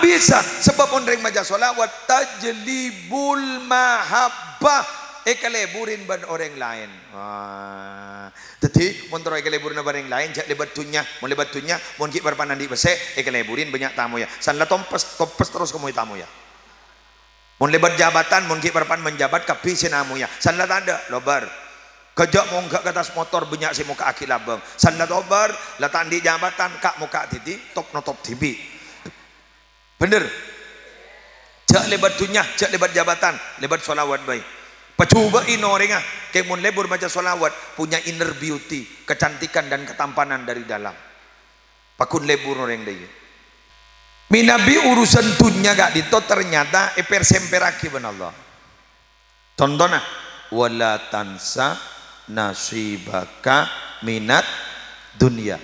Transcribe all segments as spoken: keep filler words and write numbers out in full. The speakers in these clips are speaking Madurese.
Bisa, sabâb mon rèng maca shalawat, tajlibul mahabbah, èkalèburè bân orèng laèn. Wah. Dhâddhi, mon terro èkalèburè bân orèng laèn, jhâ' lèbât dhunnya. Mon lèbât dhunnya, mon ghi' parappa'na andi' pèssè, èkalèburè bânnya' tamoyya. Sanla tompes, tompes terros ka moy tamoyya. Mon lèbât jabatan, mon ghi' parappa'na menjabat, kabbhi sè namoyya. Sanla tadâ', lobâr. Ghâjâ' mongghâ ka attas motor, bânnya' sè mokka'aghi labâng. Sanla tobâr, la ta' andi' jabatan, ka' mokka' dhibi', top-notop dhibi'. Bhender? Jhâ' lèbât dhunnya, jhâ' lèbât jabatan, lèbât shalawat bhâi. Pajhubâ'i orèngnga, kèng mon lebur maca shalawat, punya inner beauty, kecantikan dan ketampanan dari dalam. Pagghun lebur orèng dhâ' iyâ. Mènabi urusan dhunnya ka'dinto ternyata èper-sèmperraghi bân Allah. Contona, "Wala tansa nasibaka minad dunya."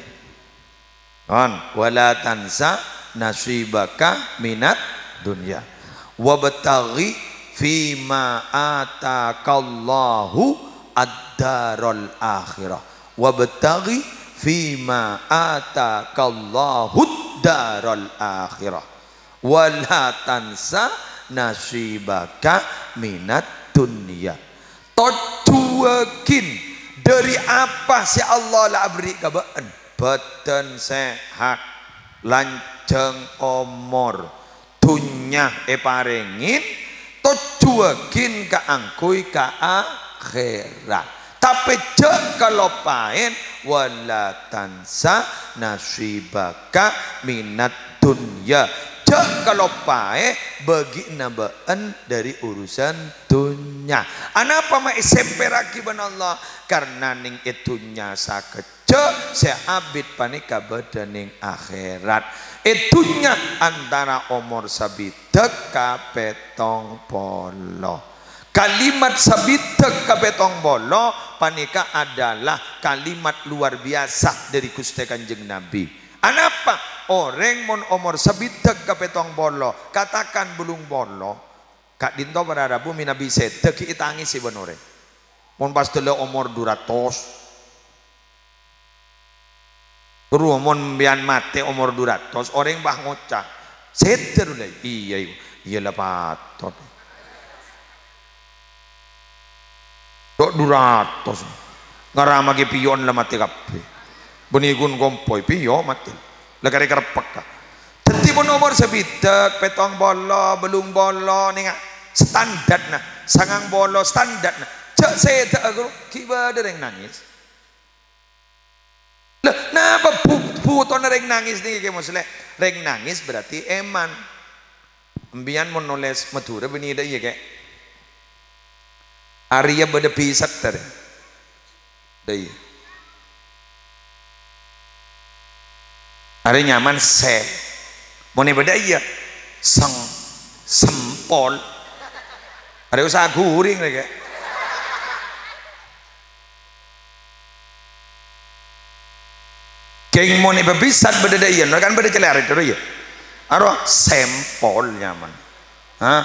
Kan? "Wala tansa nasibaka minad dunya. Wabtaghi fima atakallahu ad-daral akhirah. Wabtaghi fima atakallahu ad-daral akhirah." "Wala tansa nasibaka minad dunya." Tojjhuwâghin dhâri apa sè Allah la aberri' ka bâ'na. Bâdân sehat, lanjhâng omor, dhunnya èparèngè, tojjhuwâghin kaangghuy ka akhèrat. Tapè jhâ' kaloppaè, "Wala tansa nasibaka minad dunya." Jhâ' kaloppaè bâgi'na bâ'na dhâri urusan dhunnya. Anapa ma' èsèmperraghi bân Allah? Karna nèng è dhunnya sakejjhâ', sè abit panèka bâdâ nèng akhèrat. È dhunnya antara omor sabidhâk ka pèttong polo. Kalimat sabidhâk ka pèttong polo panèka adalah kalimat luar biasa dhâri Ghustè Kanjeng Nabi. Anapa? Orèng mon omor sabidhâk ka pèttong polo, katakan bâllung polo, ka'dinto para rabu mènabi sèdhâ ghi' ètangèsè bân orèng. Mon pas dâlla omor du ratos, Ru, mon sampèyan matè omor du ratos, orèng pas ngoca', "Sèdhâ, Ru, la?" "Iyâ, iyâ." "Iyâ, la patot. Dhu' du ratos. Ngaramaghi piyo'na la matè kabbhi. Bânnè ghun kompoy, piyo' matè. La karè kareppek, ka." Dhâddhi, mon omor sabidhâk, pèttong polo, bâllung polo, nènga', standarna, sangang polo, standarna. Jhâ' sèdhâ'â, ghuru, ghi' bâdâ rèng nangès. Lah, napa bu-, butona rèng nangès nèkè, Kè Musleh? Rèng nangès berarti èman. Sampèyan mon nolès Madhurâ bânnè dâ' iyâ, Kè? Arèya bâdâ bhisatta, rè. Dâ' iyâ. Arè nyamana sèl. Mon è bâdâ iyâ, seng-, sempol. Arè usaha ghuring, rè, Kè. Kèng mon è bâbisat bâdâ dâ' iyâ, kan bâdâ cellèna arè terro iyâ. Aro sempol nyamana. Hah?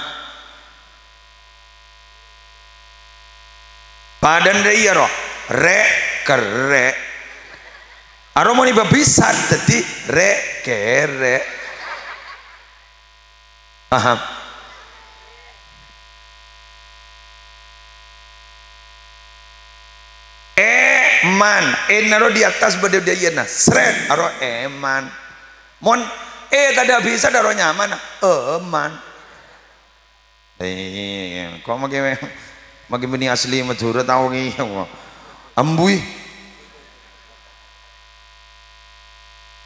Padâna dâ' iyâ ro, rè', kerrè'. Aro mon è bâbisat dhâddhi rè', kerrè'. Paham? Èman, èna ro di attas bâdâ dâ' iyâna, srèt, aro èman. Mon è tadâ' bhisatta ro nyamana, èman. Eh, kok makkè, makkè bânnè asli Madhurâ tao kèya, kok. Ambuy.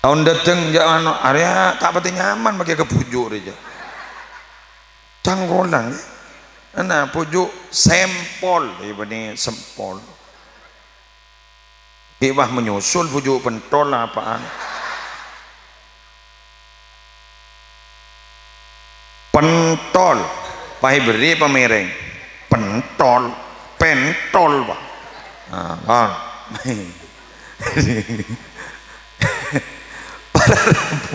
Taon dâteng, jhâ' anu, arèya ta' patè nyamana makkè ka bhuju' rè, jhâ'. Cangkolang, yâ. Ana, bhuju' sempol, yâ, bânnè sempol. Ghi' pas menyusul bhuju' pentol apaan? Pentol. Pas èberri' pamèrèng. Pentol. Pentol, Pak. Nah, Pak. Para rabu.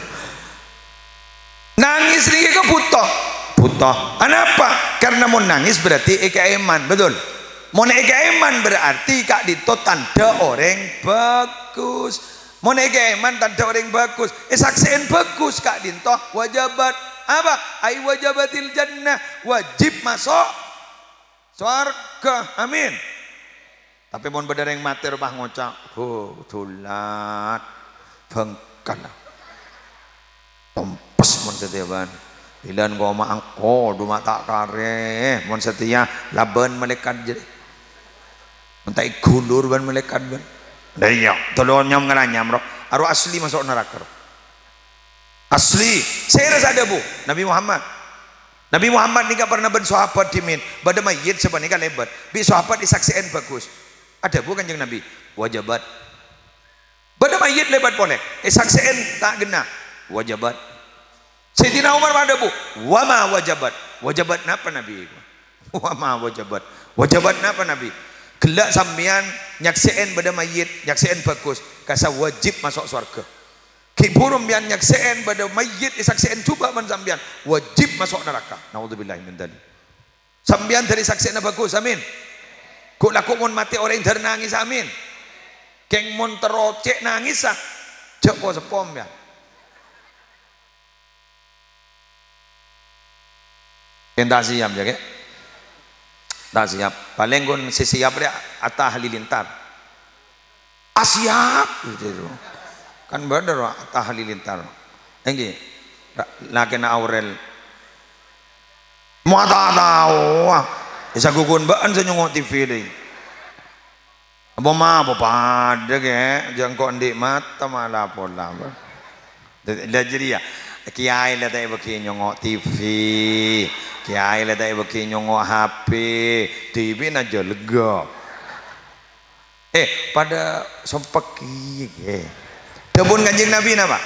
Nangès nèkè kok bhuto? Bhuto. Anapa? Karena mon nangès berarti èkaèman, betul? Mon èkaèman berarti ka'dinto tandhâ orèng bhâghus. Mon èkaèman tandhâ orèng bhâghus, èsaksè'è bhâghus ka'dinto wajabat. Apa? Ai wajabatil jannah, wajib maso' sowarga. Amin. Tapè mon bâdâ rèng matè rowa ngoca', "Huh, dhulat, bhângkal." Tompes mon satèya bân. Bilân koma angko, duma ta' karè. Mon satèya labân malaèkat jârèya. Mon ta' èghulur bân malaèkat bân. Lah iyâ, tolong nyam ngalanyam, ro. Aro asli maso' naraka, ro. Asli, sèra sè adhâbu Nabi Muhammad. Nabi Muhammad nèka parna bân sahabat dhimèn, bâdâ mayyit sapanèka lèbât. Bi' sahabat èsaksè'è bhâghus. Adhâbu Kanjeng Nabi, "Wajabat." Bâdâ mayyit lèbât polè, èsaksè'è ta' ghenna. "Wajabat." Sayyidina Umar adhâbu, "Wa ma wajabat?" Wajabat napa, Nabi? "Wa ma wajabat?" Wajabat napa, Nabi? Ghellâ' sampèyan nyaksè'è bâdâ mayyit, nyaksè'è bhâghus, kassa wajib maso' sowarga. Ghi' bhuru sampèyan nyaksè'è bâdâ mayyit, èsaksè'è jhubâ' bân sampèyan, wajib maso' naraka. Naudzubillahi min dzalik. Sampèyan dhâri saksè'na bhâghus, amin. Ghu'-lagghu' mon matè orèng dhâr nangès, amin. Kèng mon terro cè' nangèssa, jhâ' po-seppo sampèyan. Kèng ta' siap, jâ, kè? Ta' siap. Palèng ghun sè siap rèya Atta Halilintar. "Ah, siap," gitu. Kan bâdâ, ro, Atta Halilintar. Èngghi, ra-, lakèna Aurel. Ma' ta' tao, ah. Bisa gugun bâ'na sè nyongngo' T V dâi. Apa ma-, apa padâ, kè? Jhâ' engko' andi' mata mala pola, bâ. Lah, jârèya, kèyaè la ta' èbâghi nyongngo' T V, kèyaè la ta' èbâghi nyongngo' H P, T V-na jâ lega. Eh, padâ sompek kèya, kè. Dhâbuna Kanjeng Nabi napa?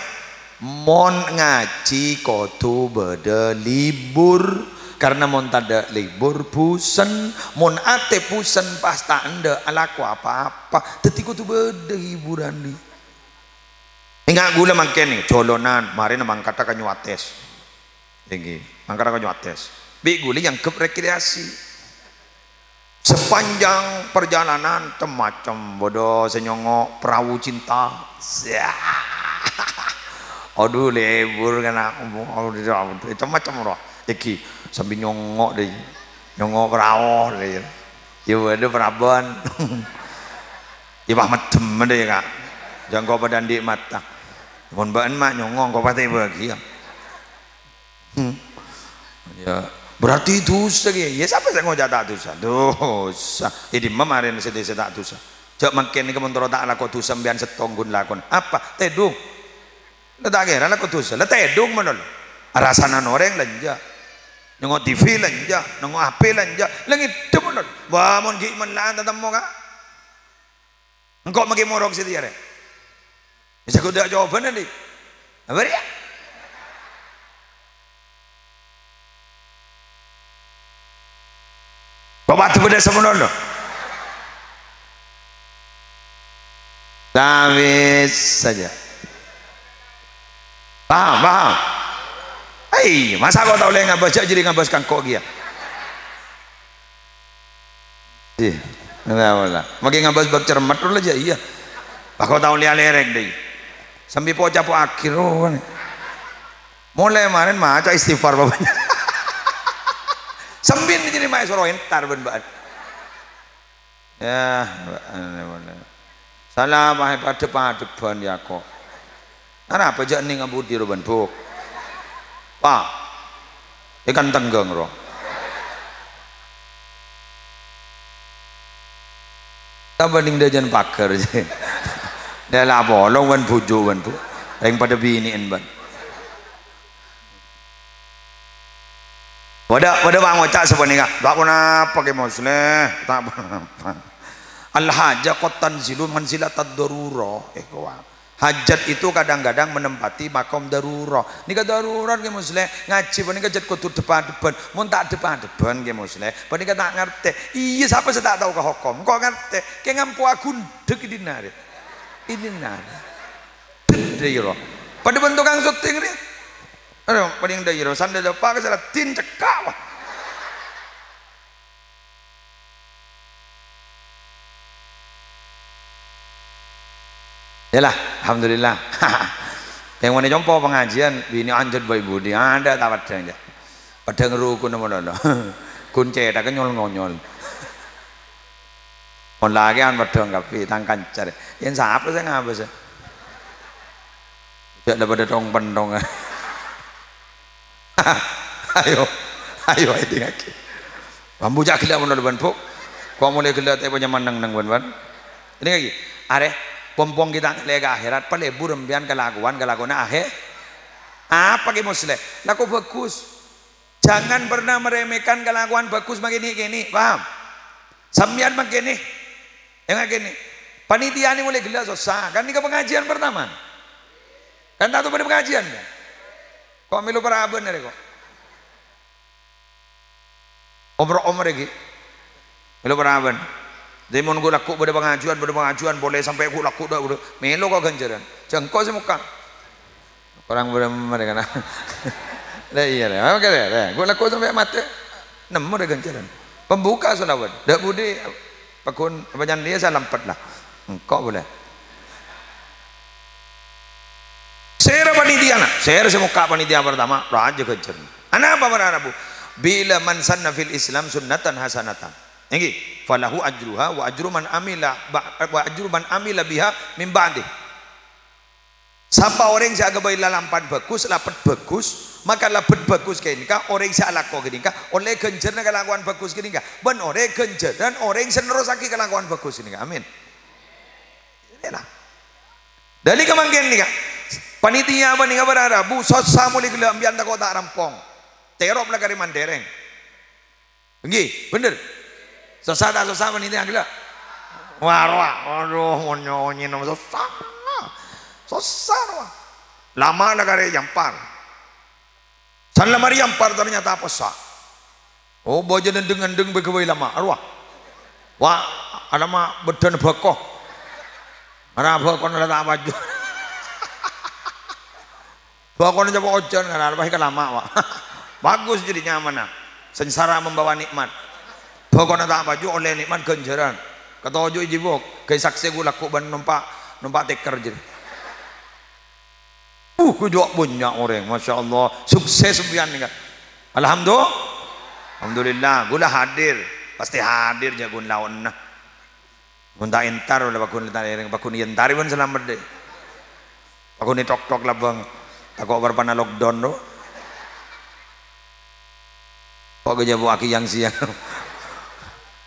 Mon ngajhi kodhu bâdâ libur, karna mon tadâ' libur, bhusen. Mon atè bhusen, pas ta' endâ' alako apa-apa. Dhâddhi kodhu bâdâ hiburan, dhi. Enga' ghulâ mangkèn, nè, jhâlânan, marèna mangkata ka New Ates. Èngghi, mangkata ka New Ates. Bi' ghulâ èangghep rekreasi. Sepanjang perjalanan, cem-macem, bâdâ sè nyongngo' Perahu Cinta. Adhu, lebur kana', cem-macem, ro. Èngghi, sambi nyongngo', dhi. Nyongngo' perahu, dhi. Yâ, bâdâ paraban. Yâ, pas mèddem, dhi, Ka'. Jhâ' engko' padâ andi' mata. Mon bâ'na ma' nyongngo', engko' pas ta' èbâghi, yâ. Hmm. Ya, berarti dhusa, kè. Ya, sapa sè ngoca' ta' dhusa? Dhusa. È dimma marèna sè dhisa ta' dhusa? Jhâ' mangkèn nèka mon terro ta' alako dhusa, sampèyan sèttong ghun lakona. Apa? Tèdung. La ta' kèra alako dhusa. La tèdung malolo. Arasana orèng la enjâ'. Nyongngo' T V la enjâ'. Nyongngo' H P la enjâ'. La ngèddhep malolo. Wah, mon ghi' mella'an tatemmo, Ka'. Engko' maghi morok satèya, rè. Bisa kodhu cobana, dhi. Apa, rè? Bapak tuh pada semono, loh. Tapi saja. Paham, paham? Hei, masa kok tau lè ngabâs, jhâ' jârèya ngabâs kangko' kèya. Iyâ, ora, ora. Maghi ngabâs bâk cermet, ro, la jhâ' iyâ. Bâ' kok tau lè-alèrèk, dhi. Sambi po-capo'aghi, ro, kan. Molaè marèn maca istighfar, Bapak. Sambi jârèya ma' èsoro entar bân bâ'na. Yâ, bâ'na, bâ'na. Sala, ma' padhep-padhebbhân, yâ, kok. Arapa jhâ' nèng abudi, ro, bân, Bu'? Pa. Èkan tengghâng, ro. Tabâning dâjân paghâr. Dâ' la apolong bân bhuju' bân, Bu'. Rèng padâ binè'an bân. Padâ, padâ pangoca' sapanèka. Ta' ponapa, Kè Musleh. Ta' ponapa. Al-hajah qad tanzilu manzilatad darurah. Eh, kowa. Hajat itu kadang-kadang menempati makom darurat. Nèka darurat, Kè Musleh. Ngajhi panèka jhât kodhu dhep-adhebbhân. Mon ta' dhep-adhebbhân, Kè Musleh, panèka ta' ngartè. Iyâ, sapa sè ta' tao ka hokom? Engko' ngartè. Kè ngampowa gundhek è dinna' rè. È dinna' rè. Dendra, iyâ, ro. Padâ bân tokang syuting rè. Aduh, paling dâ' iyâ, ro. Sandal apa ka sala din cekka', wah. Yalah, alhamdulillah. Yang mana compo pengajian, bini anjot bayi budi, ada tak padang ya. Padang rukun apa lolo. Kun cetak nyol ngonyol. Mon lagi an padang kapi, tang kancar. Yang siapa sih ngapa sih? Tidak ada pada tong pentong. Ayo, ayo, ayo, tinggal. Bambu cak gila menurut ban, Bu. Kok mulai gila, tapi nyaman neng, neng, ban, ban. Ini lagi, arè, pompong kita leka akhirat, pelebur empian kelakuan, kelakuan akhir. Apa ki Musleh? Laku bagus. Jangan pernah meremehkan kelakuan bagus makeni keni, paham? Sampeyan makeni, yang keni. Panitia ini mulai gila susah, kan ini ke pengajian pertama. Kan tahu pada pengajian kan? Kok milu paraban hari kok? Omer-omer iki. Mèlo paraban. Dhâddhi mon ghu' lagghu' bâdâ pangajuan, bâdâ pangajuan, polè sampè' ghu' lagghu' dâ', bâdâ mèlo kok ghânjhârân. Jhâ' engko' sè mokka. Korang bâdâ mereka na. Lah iyâ, lah. Oke, lah, lah. Ghu' lagghu' sampè' matè. Nemmo dâ' ghânjhârân. Pembuka sholawat. Dâ' budi pagghun panjhennengngan sè lèmpet lah. Engko' polè. Sèra panitiana, sèra sè mokka' panitia pertama, rajâ ghânjhârân. Anapa para rabu? Bila man sanna fil Islam sunnatan hasanatan. Èngghi, falahu ajruha wa ajru man amila ba-, wa ajru man amila biha min ba'di. Sapa orèng sè aghâbây lalampan bhâghus, lapet bhâghus, maka lapet bhâghus ghânèka, orèng sè alako ghânèka, ollè ghânjhârânna kalakowan bhâghus ghânèka, bân ollè ghânjhârân orèng sè nerrossaghi kalakowan bhâghus ghânèka. Amin. Inilah. Dâli ka mangkèn nèka, panitia panèka para rabu, sossa molè ghellâ' empèyan tako' ta' rampong. Terop la karè mandèrèng. Èngghi, bhender. Sossa ta' sossa panitia ghellâ'? Wah, rowa. Adhu, mon nyonyèna sossa. Sossa, rowa. Lama la karè èyampar. San la marè èyampar ternyata possa'. Oh, bâjâna deng-endeng bâgâ bhâi lama. Arowa. Wa, alama bâddhâna bhâko. Mara bhâkona la ta' paju. Bhâkona coba ojhân, kan, pas kalama', wa. Bagus jadi nyamanna. Sengsara membawa nikmat. Bhâkona ta' paju ollè nikmat ghânjhârân. Katoju' èjhibuk. Ghâi saksè ghu' lagghu' bân nompa', nompa' tèkèr jadi. Uh, ghu' jhâ' bânnya' orèng, Masya Allah. Sukses sampèyan nèka. Alhamdulillah. Alhamdulillah, ghulâ hadir. Pastè hadir jhâ' ghun laonna. Mon ta' èntar, la pagghun ta' èrèng, pagghun èntarè bân salamet, dhi. Pagghun ètok-tok labâng. Tako' bârâmpana lockdown, dhu. Kok ghâjâ buwâghi yang siang.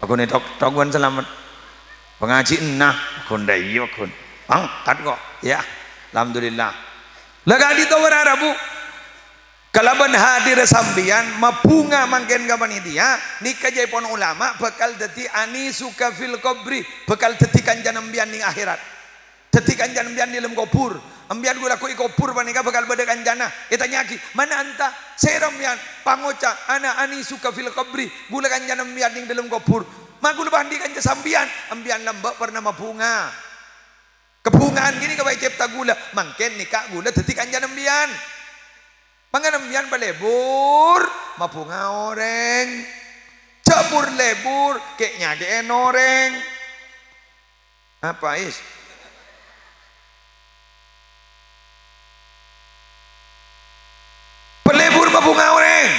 Pagghun ètok-tok bân salamet. Pangajhi enna, ghun dâ' iyâ, ghun. Angkat kok. Ya, alhamdulillah. La ka'dinto para rabu. Kalabân hadirra sampèyan mabhunga mangkèn ka panitia, nèka ca'èpon ulama bhâkal dhâddhi anisuka fil qabri, bhâkal dhâddhi kancana empèyan neng akhèrat. Dhâddhi kancana empèyan è dâlem kobhur. Empèyan ghu' lagghu' è kobhur panèka bhâkal bâdâ kancana. Ètanya'aghi, "Man anta?" Sèra empèyan? Pangoca', "Ana anisuka fil qabri." Ghulâ kancana empèyan neng dâlem kobhur. Ma' ghulâ bâ' andi' kanca sampèyan? Empèyan lambâ' pernah mabhunga. Kabhunga'an ghânèka bhâi cèpta ghulâ. Mangkèn nèka ghulâ dhâddhi kancana empèyan. Mangkana empèyan palebur, mabhunga orèng. Jhâ' pur lebur, kè'-nyakè'è orèng. Apa, Is? Palebur mabhunga orèng.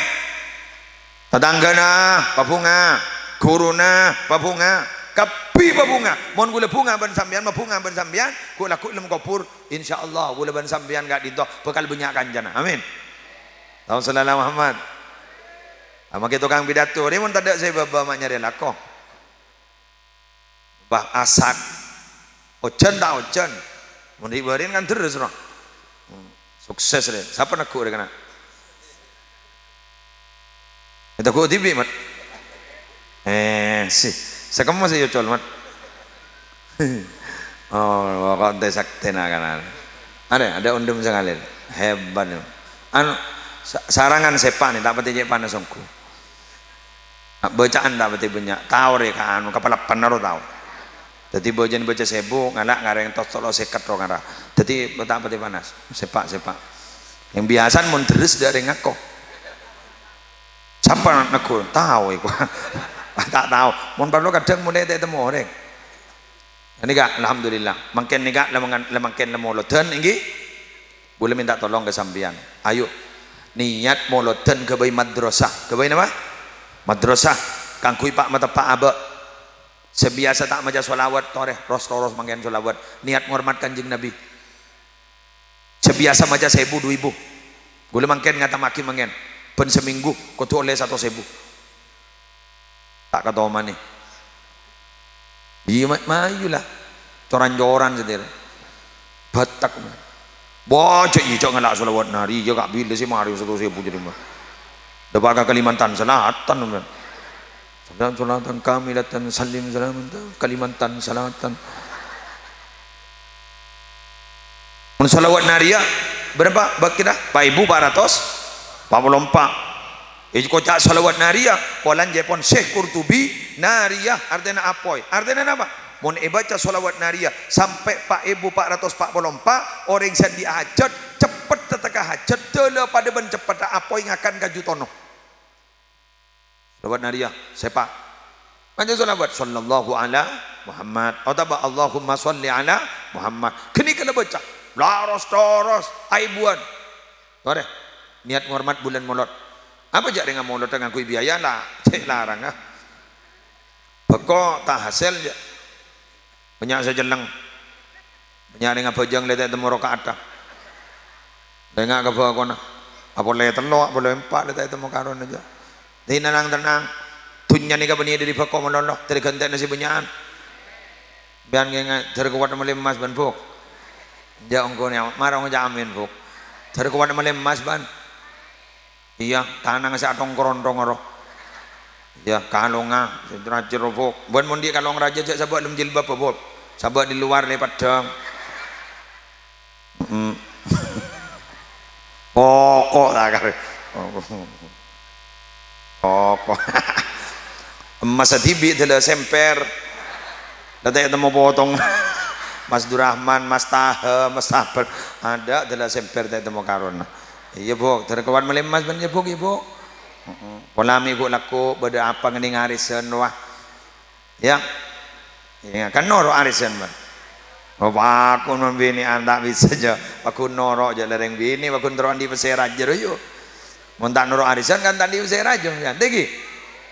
Tatangghâna pabhunga, ghuruna pabhunga, kabbhi pabhunga. Mon ghulâ bhunga bân sampèyan, mabhunga bân sampèyan, ghu' lagghu' è dâlem kobhur, insyaallah ghulâ bân sampèyan ka'dinto bhâkal bânnya' kancana. Amin. Allahumma shalli ala Muhammad. Amangkè tokang pidato, rè mon tadâ' sè bâbâ ma' nyarè lako. Bâh, asak. Ojhân ta' ojhân? Mon è bâri'en kan terros, rowa. Hmm, sukses, rè. Sapa neggu' rè kèna? Èteggu' dhibi', Mat. Eh, sih. Sakemma sih, Yocol, Mat. Oh, kok ente saktèna, kan. Ada, ada undem sekali. Hebat, ya. Anu, sa-, sarangan sepa' nè, ta' patè cè' panas ongghu. Bâcaan ta' patè bânnya', tao rè ka anu, kapalapan aro tao. Dhâddhi bâjâna bâca sèbu, ngala' ngarèng tos tolo sèket ro ngara. Dhâddhi ta' patè panas, sepa', sepa'. Yang biasa mon deres dâ' rèng ngako. Sapa neggu'? Tao èko. Ta' tao. Mon parlo kadhâng molaè ta' ètemmo orèng. Nèka, alhamdulillah. Mangkèn nèka, la mangan-, la mangkèn la molodhân, èngghi? Bulâ mènta tolong ka sampèyan. Ayo, niyat molodhân ghâbây madrasah. Ghâbây napa? Madrasah. Kaangghuy pa'-mateppa' abâ'. Sè biyasa ta' maca shalawat, torè, ros-toros mangkèn shalawat. Niyat ngormat Kanjeng Nabi. Sè biyasa maca sèbu, du èbu. Bulâ mangkèn ngatammaghi mangkèn. Bân samènggu kodhu ollè satos èbu. Ta' katomanè. Iyâ, ma-, mayu la. Cor-ancoran satèya. Bâtak. Wah, jhâ' iyâ, jhâ' ngala' shalawat nariyah, ka' bilâ sè marè satos èbu jârèya, Mbah. Dâpa' ka Kalimantan Selatan, Mbah. Salam salatan kamilatan, salim salaman ta-, Kalimantan Selatan. Mon shalawat nariyah, berapa bâk kita? Pa' èbu pa' ratos pa' polo empa'. Èko ca' shalawat nariyah, polana ca'èpon Syekh Qurtubi, nariyah artèna apoy. Artèna napa? Mon èbâca shalawat nariyah sampè' pa' èbu pa' ratos pa' polo empa', orèng sè andi'â hajhât, ceppet tètèka hajhât, dâlâ padâ bân ceppetta apoy ngakan kaju tono. Shalawat nariyah, sèpa'. Maca shalawat, "Shallallahu ala Muhammad," otabâ, "Allahumma shalli ala Muhammad." Ghânèka la bâca. Laros-toros, aèbuwân. Torè, niyat ngormat bulân Molod. Apa jhâ' rèng amolodhâ ngangghuy biaya la, cè' larang, ah. Bhâko ta' hasèl, jhâ'. Bânnya' sè cellèng. Bânnya' rèng abhâjâng la ta' ètemmo roka'atta. Rèngnga' ka bhâkona. Apolè tello', apolè empa' la ta' ètemmo karona, jhâ'. Dhi' nang-tennang. Dhunnya nèka bânnè dâri bhâko malolo, dâri ghântèna sè bânnya'an. Sampèyan ngènga-, jhâr kowat mellè emmas bân, Bu'. Jhâ' ongghu nè, mara ngoca' amin, Bu'. Jhâr kowat mellè emmas bân. Iyâ, tanang sè atong-korontong ro. Iyâ, kalongnga, sè rajâ ro, Bu'. Bân mon dhi' kalong rajâ, jhâ' sabâ' è dâlem jilbab, Bu'. Sabâ' di luar lè peddhâng. Mm. Poko' ta' karè. Poko'. Emmas dhibi' dâlâ semper. La ta' ètemmo potong. Mas Durrahman, Mas Taha, Mas Sabar. Adâ' dâlâ semper ta' ètemmo karona. Iyâ, Bu'. Jhâr kowat mellè emmas bân, yâ, Bu', yâ, Bu'. Heeh. Pola mè' ghu' lagghu' bâdâ apa ngènèng arèsan, wah. Yâ. Iyâ, kan noro' arèsan, Bân. Oh, pakon mon binè'an ta' bisa, jhâ'. Pakon noro', jhâ' la rèng binè', pakon terro andi' pèssè rajâ, ro, yu. Mon ta' noro' arèsan, kan ta' andi' pèssè rajâ, sampèyan. Ènggi?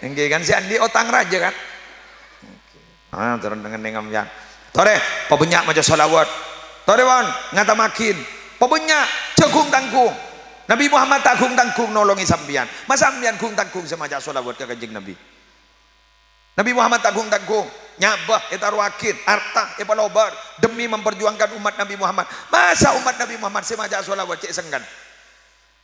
Ènggi, kan sè andi' otang rajâ, kan? Ah, terro ngènèng, sampèyan. Torè, pabânnya' maca shalawat. Torè, Bân, ngatammaghin. Pabânnya', jhâ' ghung-tangghung. Nabi Muhammad ta' ghung-tangghung nolongè sampèyan. Ma' sampèyan ghung-tangghung sè maca shalawat ka Kanjeng Nabi. Nabi Muhammad ta' ghung-tangghung, nyabâ ètaroaghi, arta èpalobâr demi memperjuangkan umat Nabi Muhammad. Masa umat Nabi Muhammad sè maca shalawat cè' sengkan?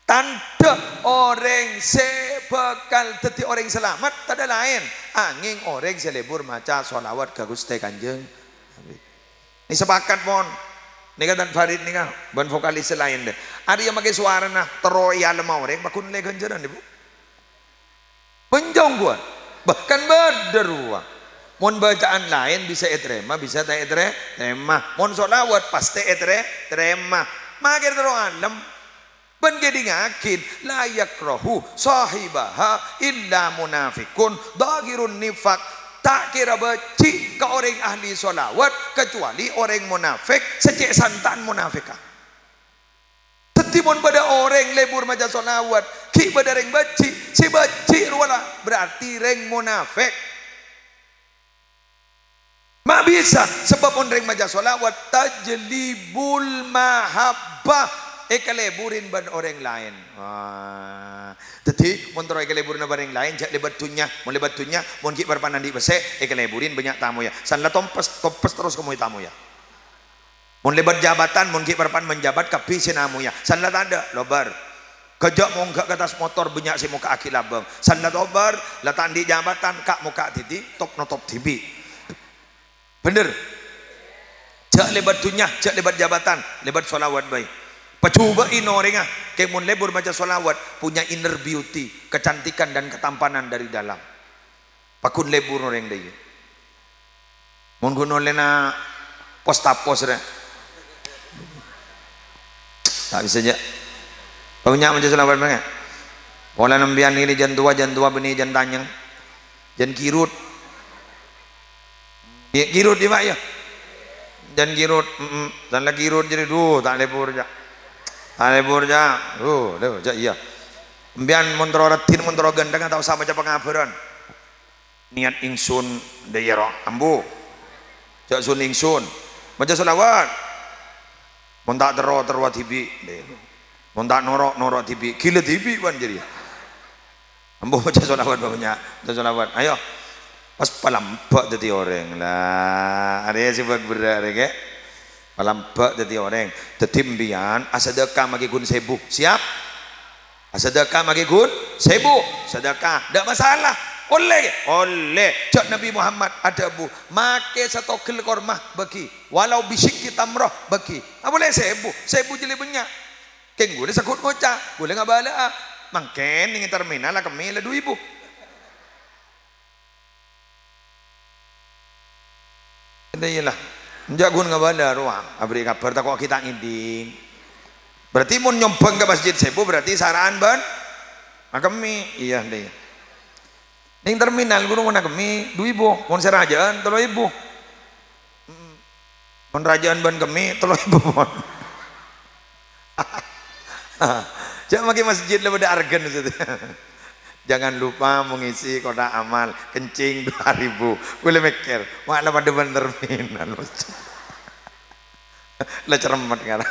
Tandhâ orèng sè bhâkal dhâddhi orèng salamet tadâ' laèn, angèng orèng sè lebur maca shalawat ka Ghustè Kanjeng Nabi. Nè, sapakat, pon. Nèka Tan Farid nèka, bân vokalis sè laèn, dâ. Arèya makè sowarana terro èalemma orèng, paghun ollè ghânjhârân, Bu'. Manjhong, Bu'. Bahkan bâdâ rowa. Mon bacaan laèn bisa ètarèma, bisa ta' ètarè-, tarèma. Mon shalawat pastè ètarè-, tarèma. Makè terro alem. Bân kèdingngaghi, "La yakrahu shahibaha illa munafiqun dhahirun nifaq." Ta' kèra bâji' ka orèng ahli shalawat, kacuali orèng monafèk sè cè' santa'an monafèkka. Dhâddhi, mon bâdâ orèng lebur maca shalawat, ghi' bâdâ rèng bâji', sè bâji' rowa la berarti rèng monafèk. Ma' bisa, sabâb mon rèng maca shalawat, tajlibul mahabbah, èkaleburin bân orèng laèn. Wah. Dhâddhi, mon terro èkaleburin bân orèng laèn, jhâ' lèbât dhunnya. Mon lèbât dhunnya, mon ghi' parappa'na andi' pèssè, èkaleburin bânnya' tamoyya. San la tompes, tompes terros kamoy tamoyya. Mon lèbât jabatan, mon ghi' parappa'na manjabat, kabbhi sè namoyya. San la tadâ', lobâr. Ghâjâ' mongghâ ka attas motor, bânnya' sè mokka'aghi labâng. San la tobâr, la ta' andi' jabatan, ka' mokka' dhibi', top-notop dhibi'. Bhender? Jhâ' lèbât dhunnya, jhâ' lèbât jabatan, lèbât shalawat bhâi. Pajhubâ'i orèngnga, kèng mon lebur maca shalawat, punya inner beauty, kecantikan dan ketampanan dari dalam. Paghun lebur orèng dhâ iyâ. Mon ghun ollèna pos-tapos rè. Ta' bisa jhâ'. Bânnya' maca shalawat bhâi. Polana sampèyan nèka jân towa, jân towa bânnè jân tanyèng. Jân kirut. Iyâ, kirut iyâ, Pak, iyâ. Jân kirut, mm-mm. Jân la kirut jârèya, duh, ta' lebur jhâ'. Alèbur, Ca'. Oh, lèbur, Ca', iyâ. Sampèyan mon terro raddhin, mon terro ghântheng, ta' osa maca pangabhârân. Niyat ingsun, dâ' iyâ, ro, ambu. Jhâ' sun-ingsun. Maca sholawat. Mon ta' terro, terro dhibi'. Mon ta' noro', noro' dhibi'. Ghilâ dhibi', bân, jârèya. Ambu maca sholawat, Pak, bânnya'. Maca sholawat. Ayo. Pas palambâ' dhâddhi orèng. Lah, arèya sè bâk-, berrâ' arèya, Kè. Palambâ' dhâddhi orèng. Dhâddhi, sampèyan asadhâka maghi ghun sèbu. Siap? Asadhâka maghi ghun sèbu. Sadhâka. Ndak masalah. Ollè, Kè? Ollè. Jhâ' Nabi Muhammad adhâbu, "Makè satogel korma, bâghi. Walau bisyiqqi tamrah, bâghi." Apa lè sèbu? Sèbu jârèya bânnya'. Kèng ghulâ saghut ngoca', ghulâ ngabâlâ'â. Mangkèn neng terminal la kemmè la du èbu. Iyâ, iyâ lah. Enjâ' ghun ngabâlâ rowa, aberri' kabhâr tako' ghi' ta' ngèdhing. Berarti mon nyombhâng ka masjid sèbu, berarti sara'an bân akemmè. Iyâ, iyâ. Neng terminal ghun mon akemmè du èbu, mon sè rajâ'ân tello èbu. Mm. Mon rajâ'ân bân kemmè, tello èbu pon. Jhâ' maghi masjid la bâdâ arghâna, Ustaz. Jangan lupa mengisi kotak amal, kencing dua ribu. Ghulâ mèkkèr, "Wah, la padâ bân terminal." La cermet, kan.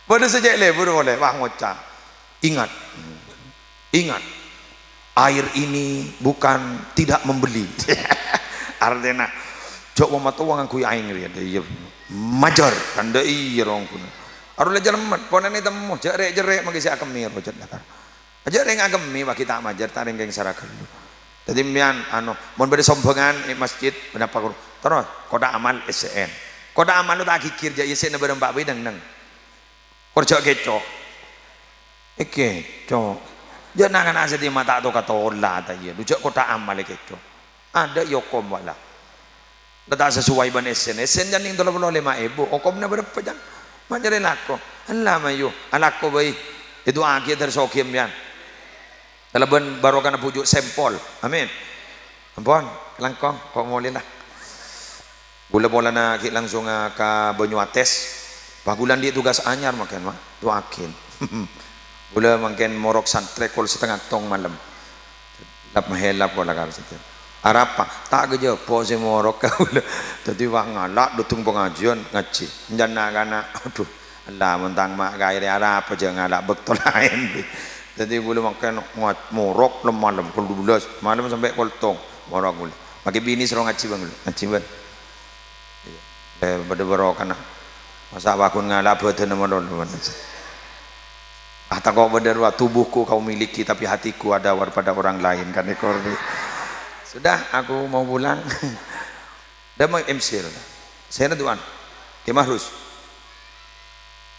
Bâdâ sè cè' lèbur polè, wah, ngoca'. Ingat, ingat, air ini bukan tidak membeli. Artèna, jhâ' wa matowa ngangghuy aèng rèya, iyâ, majâr, tandhâ iyâ rongkuna. Arowa la cermet, ponèna temmo, jhâ' rè'-cerrè' maghi sè akemmè, rojhât lakar. Ajâ' rèng akemmè, maghi ta' majâr, ta' rèng kèng sara ghâllu. Dhâddhi, sampèyan, ano, mon bâdâ sombhângan è masjid, ponapa ghun? Terros, kotak amal S C N. Kotak amal lo ta' ghighir, jhâ' iyâ sè nèbârâng pa' bhidhâng neng. Kor jhâ' kèco'. È kèco'. Jhâ' na'-kana' sè dimma ta' to-katola, ta' iyâ. Lu jhâ' kotak amal è kèco'. Adâ' iyâ okom, wa la. La ta' sesuai bân èssèn. Èssèn jhân neng tello polo lèma èbu. Okomna bârâmpa, jhân? Ma' nyarè lako. Ella, mayu. Alako bhâi. Èdu'aaghi dhâr soghi, sampèyan. Kalabân barokana bhuju' Sempol. Amin. Ampon, langkong, ko' molè la. Ghulâ polana ghi' langsung ka Banyuates. Pas ghulâ andi' tugas anyar mangkèn, Ma'. Du'aaghin. Ghulâ mangkèn morok santrè kol satengnga tong malem. Lap-mahelap kol lakar sadhâjâ. Arapa? Ta' ghâjâ, po' sè morok kaulâ. Dhâddhi, wah, ngala' dudung pangajiân, ngajhi. Èncan na'-kana', adhu. Ella, mon tang ma' kaèrè arapa jhâ' ngala' bâkto laèn, bi. Dhâddhi, ghulâ mangkèn ngo-, morok lem-, malem, kol dubellâs malem sampè' kol tong. Morok ghulâ. Maghi binè soro ngajhi, bân, ghulâ. Ngajhi, bân. Iyâ. Eh, padâ barokana. Masa' wa ghun ngala' bhâdhânna malolo, bân. Ah, tako' bâdâ rowa, "Tubuhku kau miliki, tapi hatiku ada war-, pada orang lain," kan, èkor, bi. Sudah, aku mau pulang. Dâ' ma' M C, sèra du'an. Kè Mahrus.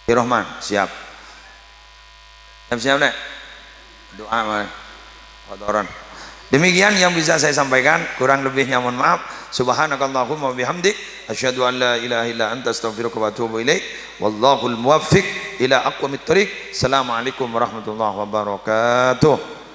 Kè Rohman, siap. Siap-siap, Nèk. Du'a, Mas. Kotoran. Demikian yang bisa saya sampaikan, kurang lebihnya mohon maaf. Subhanakallahumma wa bihamdik, asyhadu an la ilaha illa anta, astaghfiruka wa atubu ilaik. Wallahul muwaffiq ila aqwamit thariq. Assalamualaikum warahmatullahi wabarakatuh.